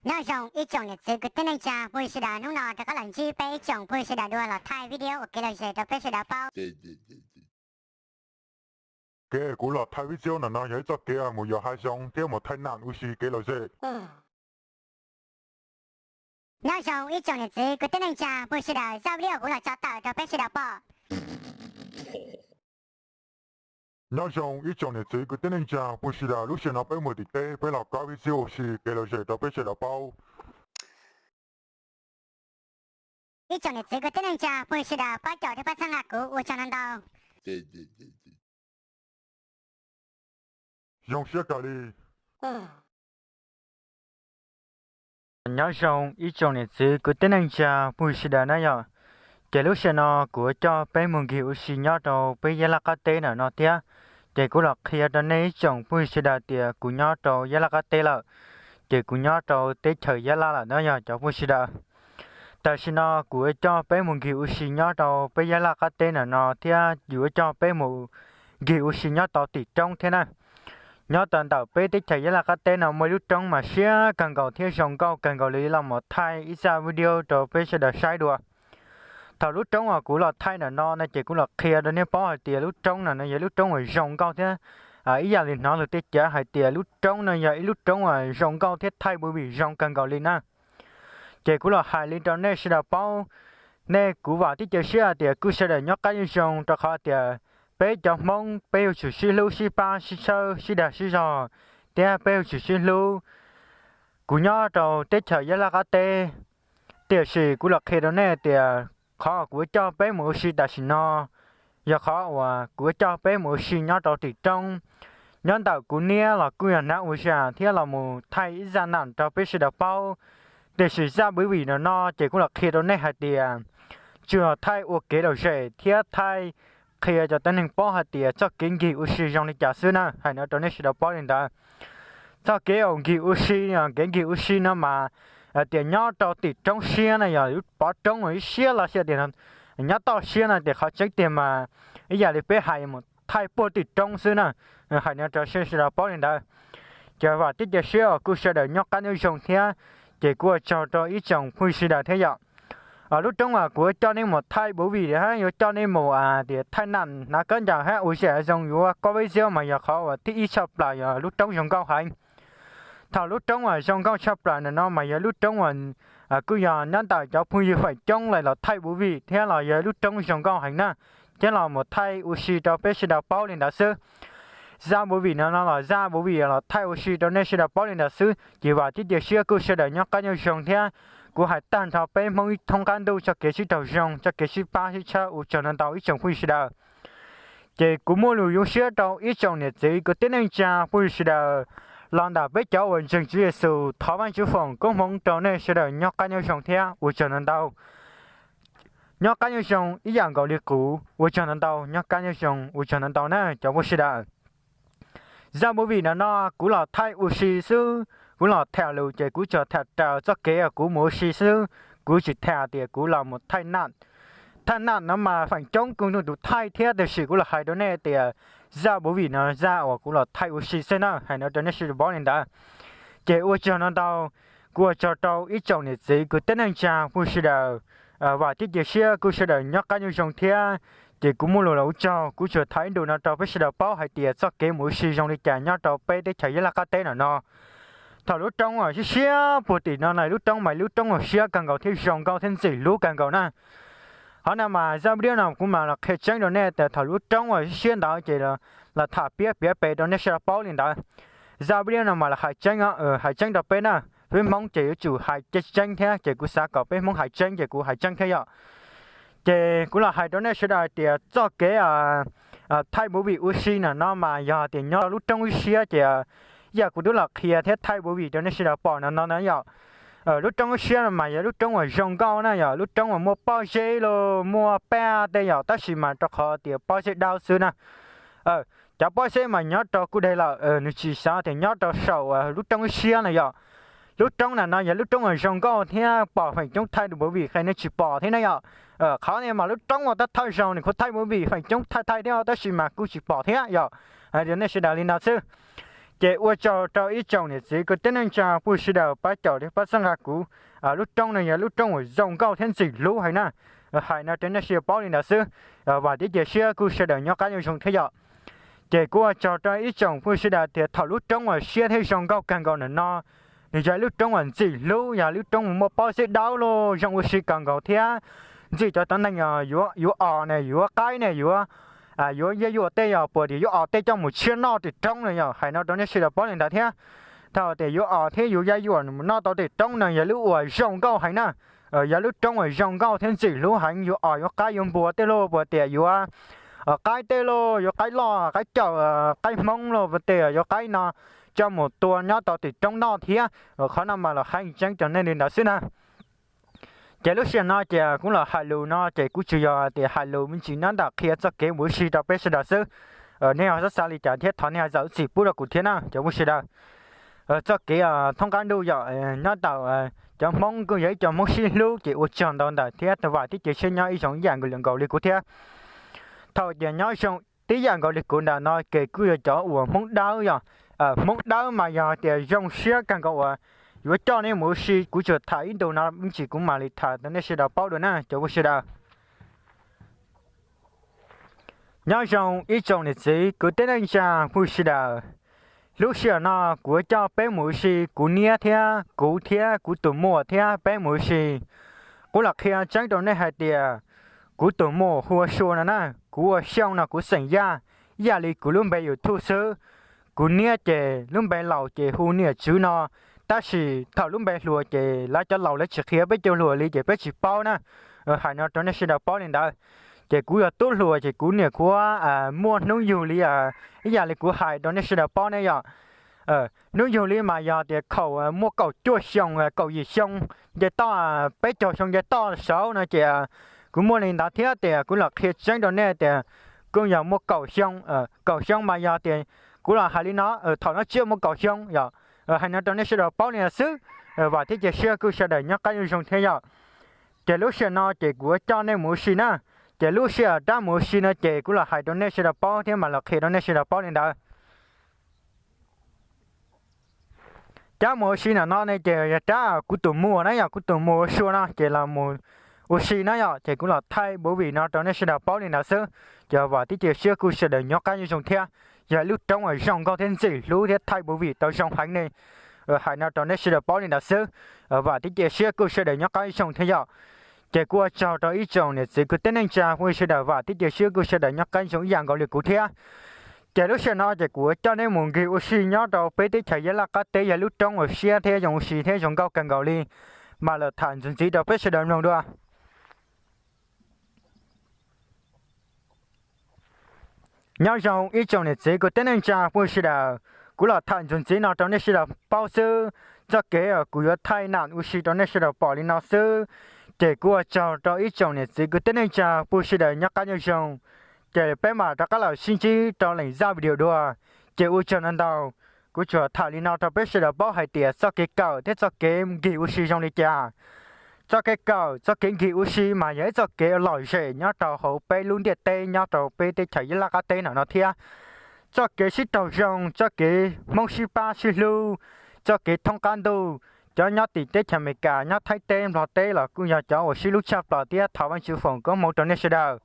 Nyob zoo ib tsoom niam txiv kwv tij neej tsa phooj ywg sawv daws, hnub no rov qab los ntsib peb ib tsoom phooj ywg sawv daws dua los thaij video ua kev lom zem rau peb sawv daws paub. Kev kuv los thaij video ntawm no yog ib txoj kev mus yos hav zoov thiab mus thaij nam ua si kev lom zem. Nyob zoo ib tsoom niam txiv kwv tij neej tsa phooj ywg sawv daws, zaj video kuv los tso tawm rau peb sawv daws pom. Nyob zoo ib tsoom niam txiv kwv tij neej tsa phooj ywg sawv daws, lub sij hawm no peb mus tim teb, peb los kob video ua si kev lom zem rau peb sawv daws paub. Ib tsoom niam txiv kwv tij neej tsa phooj ywg sawv daws pab caum thiab pab txhawb nqa kuv ua tsaug ntau ntau. Zoo siab kawg li. Nyob zoo ib tsoom niam txiv kwv tij neej tsa phooj ywg sawv daws na yom. Ces lub sij hawm no kuv yuav coj peb mus nkig ua si nyob rau peb Yab Laj qab teb ntawm no thiab. Ces kuv los qhia rau nej ib tsoom phooj ywg sawv daws tias kuv nyob rau Yab Laj qab teb lawm. Ces kuv nyob rau teb chaws Yab Laj lawm na yog cov phooj ywg sawv daws. Tam sim no kuv yuav coj peb mus nkig ua si nyob rau peb Yab Laj qab teb ntawm no thiab yuav coj peb mus nkig ua si nyob tau tim roob thiab na. Nyob tau ntawm peb teb chaws Yab Laj qab teb no muaj ib lub roob mas siab kawg nkaus thiab zoo nkauj kawg nkaus li, los mus thaij ib zaj video rau peb sawv daws saib dua. Thaum lub roob uas kuv los thaij ntawm no no ces kuv los qhia rau nej paub hais tias lub roob no no yog lub roob uas zoo nkauj thiab ib yam li hnov lus tej cav hais tias lub roob no yog ib lub roob uas zoo nkauj thiab thaij movie zoo kawg nkaus li na. Ces kuv los hais li rau nej sawv daws paub, nej kuv vam thiab cia siab tias kuj sawv daws nyob qab nyob zoo rau qhov tias peb cov Hmoob peb yuav tsum sib hlub sib pab sib txhawb sib dag sib zog thiab peb yuav tsum sib hlub. Kuv nyob rau teb chaws Yab Laj qab teb, tiam sis kuv los qhia rau nej tias qhov kuv yuav coj peb mus ua si tam sim no yog qhov uas kuv yuav coj peb mus ua si nyob rau tim roob. Nyob ntawm kuv niab los kuj yog hnav ua zam thiab los mus thaij ib zaj nam rau peb sawv daws paub. Tiam sis zaj movie no no ces kuv los qhia rau nej hais tias tsuas thaij ua kev lom zem thiab thaij qhia cov tib neeg paub hais tias txoj kev nkig ua si zoo li cas xwb na, hais no rau nej sawv daws paub li ntawd. Txoj kev uas nkig ua si, kev nkig ua si no mas tias nyob rau tim roob siab na, yog lub pov roob uas ib siab los xij tias nyob toj siab no tias qhov tseeb tiag mas ib yam li peb hais mus thaij puag tim roob xwb na, hais no rau sawv daws paub li ntawd. Ces vam thiab cia siab uas kuj sawv daws nyob qab nyob zoo thiab. Ces kuv ua tsaug rau ib tsoom phooj ywg sawv daws thiab yom. Lub roob uas kuv yuav coj nej mus thaij movie thiab yuav coj nej mus tias thaij nam hnav khaub ncaws hab ua zam zoo yuav kob vib ziab mas yog qhov uas thib ib tshaj plaws yog lub roob zoo nkauj heev. Thaum lub roob uas zoo nkauj tshaj plaws ntawm no mas yog lub roob uas kuj yog nyob ntawm cov phooj ywg feem coob lawv los thaij movie thiab los yog lub roob zoo nkauj heev na, thiab los mus thaij ua si rau peb sawv daws paub li ntawd xwb. Zaj movie no no los zaj movie los thaij ua si rau nej sawv daws paub li ntawd xwb, ces vam thiab cia siab kuj sawv daws nyob qab nyob zoo thiab. Kuv hais tag nrho peb Hmoob ib thoob qab ntuj txoj kev sib raug zoo, txoj kev sib pab sib txhawb, ua tsaug ntau ntau ib tsoom phooj ywg sawv daws. Ces kuv muaj lus zoo siab rau ib tsoom niam txiv kwv tij neej tsa phooj ywg sawv daws, los ntawm peb cov uas ntseeg Tswv Yexus, thov Vajtswv foom koob hmoov rau nej sawv daws nyob qab nyob zoo thiab ua tsaug ntau ntau. Nyob qab nyob zoo ib yam nkaus li kuv, ua tsaug ntau ntau, nyob qab nyob zoo, ua tsaug ntau ntau na cov phooj ywg sawv daws. Zaj movie no no kuv los thaij ua si xwb, kuv los tham lus ces kuv tsuas tham raws txoj kev uas kuv mus ua si xwb, kuv tsis tham tias kuv los mus thaij nam. Thaij nam no mas feem coob kuj muaj tus thaij thiab, tiam sis kuv los hais rau nej tias zaj movie no zaj uas kuv los thaij ua si xwb na, hais no rau nej sawv daws paub li ntawd. Ces ua tsaug ntau ntau, kuv ua tsaug rau ib tsoom niam txiv kwv tij neej tsa phooj ywg sawv daws, vam thiab cia siab kuj sawv daws nyob qab nyob zoo thiab. Ces kuv muaj lus los ua tsaug, kuv tsuas tham ib ntu no rau peb sawv daws paub hais tias txoj kev mus ua si zoo li cas nyob rau peb teb chaws Yab Laj qab teb no no. Thaum lub roob uas siab siab puag tim no na, lub roob mas lub roob uas siab kawg nkaus thiab zoo nkauj thiab ntxim hlub kawg nkaus na. Qhov no mas zaj video no kuv mam los qhia tseeb rau nej tias thaum lub roob uas siab siab ntawd ces los tham piab piav pem rau nej sawv daws paub li ntawd. Zaj video no mas los hais tseeb, hais tseeb rau peb na. Peb Hmoob ces yuav tsum hais tseeb tseeb thiab, ces kuv xav kom peb Hmoob hais tseeb ces kuv hais tseeb thiab yom. Ces kuv los hais rau nej sawv daws tias txoj kev thaij movie ua si no no mas yog tias nyob lub roob ib siab ces ib yam kuv twb los qhia thiab thaij movie rau nej sawv daws pom no no na yom. Lub roob ib siab no mas yog lub roob uas zoo nkauj na, yog lub roob uas muaj pob zeb los muaj paj tej yom, tab sis mas rau qhov tias pob zeb dawb xwb na. Cov pob zeb mas nyob rau kuj deb lawm, nws tsis xav tias nyob rau saum lub roob ib siab na yom. Lub roob na no yog lub roob uas zoo nkauj thiab pom feem coob thaij movie qee nej tsis pom thiab na yom. Qhov no mas lub roob uas tab thawj zaug nws kuj thaij movie feem coob thaij thaij thiab tab sis mas kuj tsis pom thiab yom. Hais rau nej sawv daws li no xwb. Ces ua tsaug rau ib tsoom niam txiv kwv tij neej tsa phooj ywg sawv daws pab caum thiab pab txhawb nqa kuv. Lub roob no yog lub roob uas zoo nkauj thiab ntxim hlub heev na. Hais no rau nej sawv daws paub li ntawd xwb. Vam thiab cia siab kuj sawv daws nyob qab nyob zoo thiab yom. Ces kuj ua tsaug rau ib tsoom phooj ywg sawv daws tias thaum lub roob uas siab thiab zoo nkauj kawg nkaus ntawm no, nws yog lub roob uas ntxim hlub, yog lub roob uas muaj pob zeb dawb los zoo ua si kawg nkaus thiab. Ntxim cov tib neeg yuav os ne, yuav qaib ne, yuav, yuav yaj yuam tej yog puas tias yuav os tej coj mus tshiab noj tim roob no yom. Hais no rau nej sawv daws paub li ntawd thiab. Thaum tias yuav os thiab yuav yaj yuam mus noj tau tim roob no yog lub uas zoo nkauj heev na. Yog lub roob uas zoo nkauj thiab ntxim hlub heev, yuav os yuav qaib yuav npua tej los puas tias yuav qaib tej los yuav qaib loj qaib cawm, qaib hmoob los puas tias yuav qaib no coj mus tua nyob tau tim roob noj thiab. Qhov no mas los hais tseeb rau nej li ntawd xwb na. Ces lub sij hawm no ces kuv los hais lus no ces kuv tsuas yog tias hais lus me ntsis nyob ntawm qhia txoj kev mus ua si rau peb sawv daws xwb. Nej ho xav xav li cas thiab thov nej ho zam lub txim pub rau kuv thiab na cov phooj ywg sawv daws. Txoj kev thoob qab ntuj yom, nyob ntawm cov hmoob kuj yog ib co hmoob sib hlub ces ua tsaug ntau ntawm thiab vam thiab cia siab nyob ib zoo ib yam nkaus li kuv thiab. Thaum tias nyob zoo tib yam nkaus li kuv ntawm no ces kuj yog cov uas hmoob dawb yom. Hmoob dawb mas yog tias zoo siab kawg nkaus uas yuav coj nej mus ua si, kuv tsuas tham ib ntu no me ntsis kuv mam li tham rau nej sawv daws paub dua na cov phooj ywg sawv daws. Nyob zoo ib tsoom niam txiv kwv tij neej tsa phooj ywg sawv daws. Lub sij hawm no kuv yuav coj peb mus ua si, kuv niam thiab kuv thiab kuv tus muam thiab peb mus ua si. Kuv los qhia tseeb rau nej hais tias kuv tus muam hu ua Sua no na, kuv ua Xyooj no kuv xeem Yaj, ib yam li kuv lub npe YouTube xwb. Kuv niam ces lub npe laus ces hu Niam Tswv no, tab sis thaum lub npe hluas ces lawv cov laus lawv tsis qhia peb cov hluas li ces peb tsis paub na. Hais no rau nej sawv daws paub li ntawd. Ces kuv yog tub hluas ces kuv niam kuv muaj hnub yug li ib yam li kuv hais rau nej sawv daws paub ne yom. Hnub yug li mas yog tias thaum muaj kaum cuaj xyoo kaum yim xyoo nce toj, peb caug xyoo nce toj saud no ces kuv muaj li ntawd thiab tias kuv los qhia tseeb rau nej tias kuj yog muaj kaum xyoo, kaum xyoo mas yog tias kuv los hais li no, thaum no tsiaj muaj kaum xyoo yom. Hais no rau nej sawv daws paub li ntawd xwb. Vam thiab cia siab kuj sawv daws nyob qab nyob zoo thiab yom. Ces lub sij hawm no ces kuv yuav coj nej mus ua si na. Ces lub sij hawm rab mus ua si no ces kuv los hais rau nej sawv daws paub thiab mam los qhia rau nej sawv daws paub li ntawd. Rab mus ua si ntawm no ne ces yog rab kuv tus muam na yom, kuv tus muam ua Sua no ces los mus ua si na yom, ces kuv los thaij movie no rau nej sawv daws paub li ntawd xwb. Ces vam thiab cia siab kuj sawv daws nyob qab nyob zoo thiab. Yog lub roob uas zoo nkauj thiab ntxim hlub thiab thaij movie tau zoo heev ne. Hais no rau nej sawv daws paub li ntawd xwb. Vam thiab cia siab kuj sawv daws nyob qab nyob zoo thiab yom. Ces kuj ua tsaug rau ib tsoom niam txiv kwv tij neej tsa phooj ywg sawv daws, vam thiab cia siab kuj sawv daws nyob qab nyob zoo ib yam nkaus li kuv thiab. Ces lub sij hawm no ces kuv yuav coj nej mus nkig ua si nyob rau peb teb chaws Yab Laj qab teb, yog lub roob uas siab thiab zoo ua si thiab zoo nkauj kawg nkaus li. Mam los tham ntxiv ntxiv rau peb sawv daws mloog dua. Nyob zoo ib tsoom niam txiv kwv tij neej tsa phooj ywg sawv daws, kuv los tham ntxiv ntxiv no rau nej sawv daws paub xwb. Txoj kev uas kuv yuav thaij nam ua si rau nej sawv daws pom li no xwb. Ces kuv ua tsaug rau ib tsoom niam txiv kwv tij neej tsa phooj ywg sawv daws nyob qab nyob zoo. Ces peb mam rov qab los sib ntsib rau leej zaj video dua. Ces ua tsaug ntau ntau. Kuv tsuas tham li no rau peb sawv daws paub hais tias txoj kev kawm thiab txoj kev nkig ua si zoo li cas. Txoj kev kawm, txoj kev nkig ua si mas yog ib txoj kev lom zem nyob rau hauv peb lub ntiaj teb, nyob rau peb teb chaws Yab Laj qab teb no no thiab. Txoj kev sib raug zoo, txoj kev Hmoob sib pab sib hlub, txoj kev thoob qab ntuj, cov nyob tim teb chaws Amelikas, nyob Thaib teb, Nplog teb los kuj yog cov uas sib hlub tshaj plaws thiab thov Vajtswv foom koob hmoov rau nej sawv daws.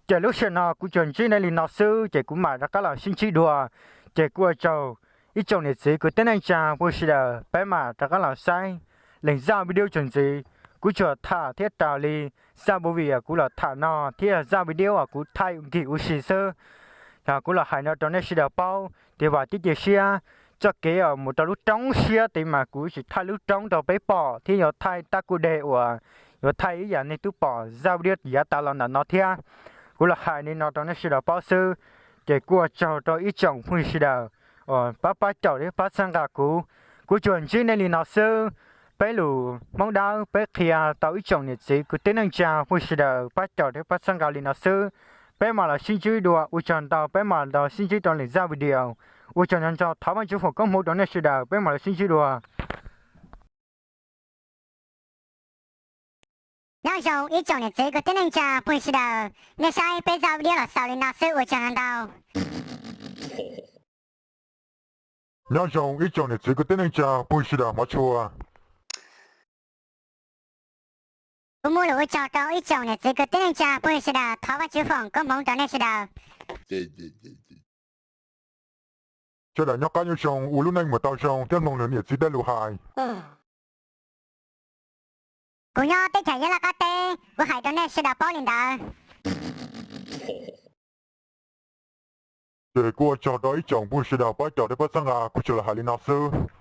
Ces lub sij hawm no kuv tsuas ntsib nej li no xwb, ces kuv mam rov qab los sib ntsib dua. Ces kuv ua tsaug ib tsoom niam txiv kwv tij neej tsa phooj ywg sawv daws, peb mam rov qab los saib leej zaj video txuas ntxiv. Kuv tsuas tham thiab raws li zaj movie kuv los tham no thiab zaj video uas kuv thaij nkig ua si xwb. Yog kuv los hais no rau nej sawv daws paub, ces vam thiab cia siab. Txoj kev uas mus rau lub roob siab tid mas kuv tsis thaij lub roob rau peb pom thiab yuav thaij tab kuj de uas yuav thaij ib yam nej twb pom zaj video yav tas los ntawm no thiab. Kuv los hais li no rau nej sawv daws paub xwb. Ces kuj ua tsaug rau ib tsoom phooj ywg sawv daws uas pab pab caum thiab pab txhawb nqa kuv. Kuv tsuas ntsib nej li no xwb. Peb lus Hmoob Dawb peb qhia tau ib tsoom niam txiv kwv tij neej tsa phooj ywg sawv daws pab caum thiab pab txhawb nqa li no xwb. Peb mam los sib ntsib dua, ua tsaug ntau, peb mam los sib ntsib rau leej zaj video. Ua tsaug ntau ntau, thov Vajtswv foom koob hmoov rau nej sawv daws, peb mam los sib ntsib dua. Nyob zoo ib tsoom niam txiv kwv tij neej tsa phooj ywg sawv daws, nej saib peb zaj video los xaus li no xwb, ua tsaug ntau ntau. Nyob zoo ib tsoom niam txiv kwv tij neej tsa phooj ywg sawv daws hmov tshua. Kuv muaj lus ua tsaug rau ib tsoom niam txiv kwv tij neej tsa phooj ywg sawv daws, thov Vajtswv foom koob hmoov rau nej sawv daws. Sawv daws nyob qab nyob zoo, ua lub neej mus tau zoo thiab mloog lwm niam txiv tej lus hais. Kuv nyob teb chaws Nyab Laj qab teb, kuv hais rau nej sawv daws paub li ntawd. Ces kuv ua tsaug rau ib tsoom phooj ywg sawv daws pab caum thiab pab txhawb nqa, kuv tsuas los hais li no xwb.